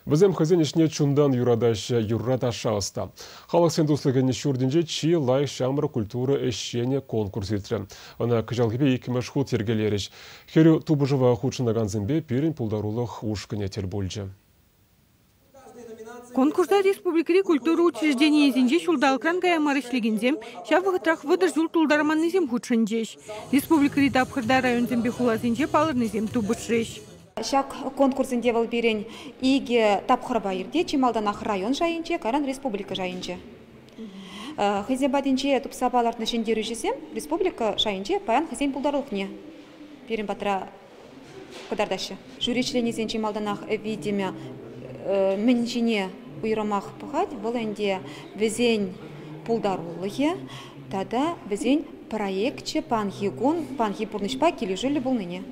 Вӗсем хӑйсен ӗҫне чунтан юратаҫҫӗ, юрра-ташша ӑста. Халӑхсен туслӑхӗн ҫуртӗнче чи лайӑх ҫамрӑк культура ӗҫченӗ конкурс иртрӗ. Ӑна кӑҫалхипе иккӗмӗш хут йӗркелерӗҫ. Хӗрӳ тупӑшӑва хутшӑнакансемпе пирӗн пултарулӑх ушкӑнӗ тӗл пулчӗ. Конкурса республикӑри культура учрежденийӗсенче ҫулталӑкран кая мар ӗҫлекенсем, ҫав вӑхӑтрах 30 ҫул тултарманнисем хутшӑнчӗҫ. Республикӑри тапхӑрта районсемпе хуласенче палӑрнисем тупӑшрӗҫ. Ҫак конкурсӗнче вӑл пирӗн икӗ тапхӑрпа иртет. Чи малтанах район шайӗнче, кайран республика шайӗнче. Хӑйсем патӗнче тупса палӑртнӑ ҫӗнтерӳҫӗсем республика шайӗнче паян хӑйсен пултарулӑхне пирӗн патра кӑтартаҫҫӗ. Жюри членӗсен чи малтанах витӗмӗ мӗн ҫине уйрӑмах пӑхать, вӑл ӗнтӗ вӗсен пултарулӑхӗ тата вӗсен проекчӗ паянхи кун, паянхи пурнӑҫпа килӗшӳллӗ пулнине.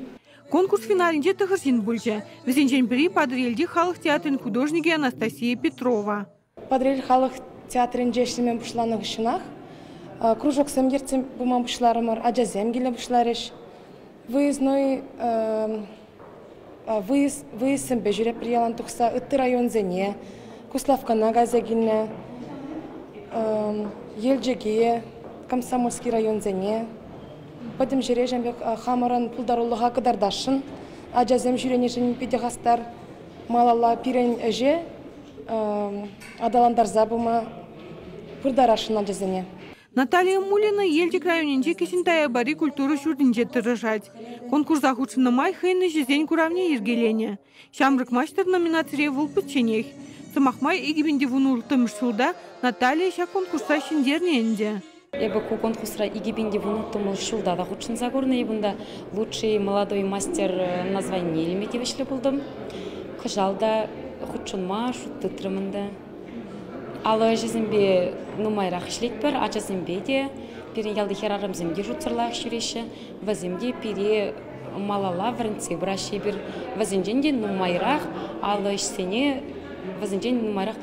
Конкурс финалӗнче 9 ҫын пулчӗ. Вӗсенчен пӗри Патӑрьелти халӑх театрӗн художникӗ Анастасия Петрова. Патӑрьел халӑх театрӗнче ӗҫлеме пуҫланӑ хыҫҫӑнах кружоксем ертсе пыма пуҫларӑмӑр, ачасем киле пуҫларӗҫ. Выездной выездсемпе ҫӳретпӗр ялан тухса ытти районсене, Куславккана кайса килнӗ, Елчӗке, Комсомольски районсене. Пӗтӗм ҫӗре ҫавӑн пек хамӑрӑн пултарулӑха кӑтартасшӑн. Ачасем ҫӳренӗшӗн питӗ хастар. Малалла пирӗн ӗҫе аталантарса пыма пыртарасшӑн ачасене. Наталья Мулина Елчӗк районӗнчи Кӗҫӗн Таяпари культура ҫуртӗнче тӑрӑшать. Конкурса хутшӑннӑ май хӑйӗн ӗҫӗсен куравне йӗркеленӗ. Ҫамрӑк маҫтӑр номинацире вӑл пӗчченех. Сӑмах май, 2016 ҫулта Наталья ҫак конкурсра ҫӗнтернӗ ӗнтӗ. Эпӗ ку конкурсра 2016 ҫулта та хутшӑнса курнӑ. Эпӗ унта «Лучший молодой мастер» названине илме тивӗҫлӗ пултӑм. Кӑҫал та хутшӑнма шут тытрӑм ӗнтӗ. Алӑ ӗҫӗсемпе нумайрах ӗҫлетпӗр, ачасемпе те. Пирӗн ялти хӗрарӑмсем те шутсӑрлах ҫӳреҫҫӗ. Вӗсем те пире малалла вӗрентсе пыраҫҫӗ эпир. Вӗсенчен те нумайрах алӑ ӗҫсене, вӗсенчен нумайрах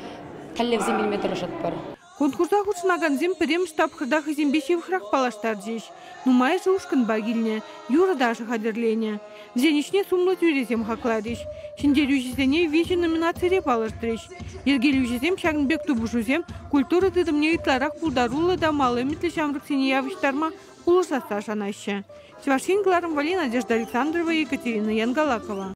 тӗллевсем илме тӑрӑшатпӑр. Конкурса хутшӑнакансем пӗрремӗш тапхӑрта хӑйсемпе ҫывӑхрах паллаштарчӗҫ. Нумайӑшӗ ушкӑнпа килнӗ, юрӑ-ташӑ хатӗрленӗ. Вӗсен ӗҫне сумлӑ тӳресем хакларӗҫ. Ҫӗнтерӳҫӗсене виҫӗ номинацире палӑртрӗҫ. Йӗркелӳҫӗсем ҫакӑн пек тупӑшусем культура тытӑмне ытларах пултаруллӑ та мал ӗмӗтлӗ ҫамрӑксене явӑҫтарма пулӑшасса шанаҫҫӗ. Чӑваш Ен кӑларӑм валли Надежда Александрова, Екатерина Янгалакова.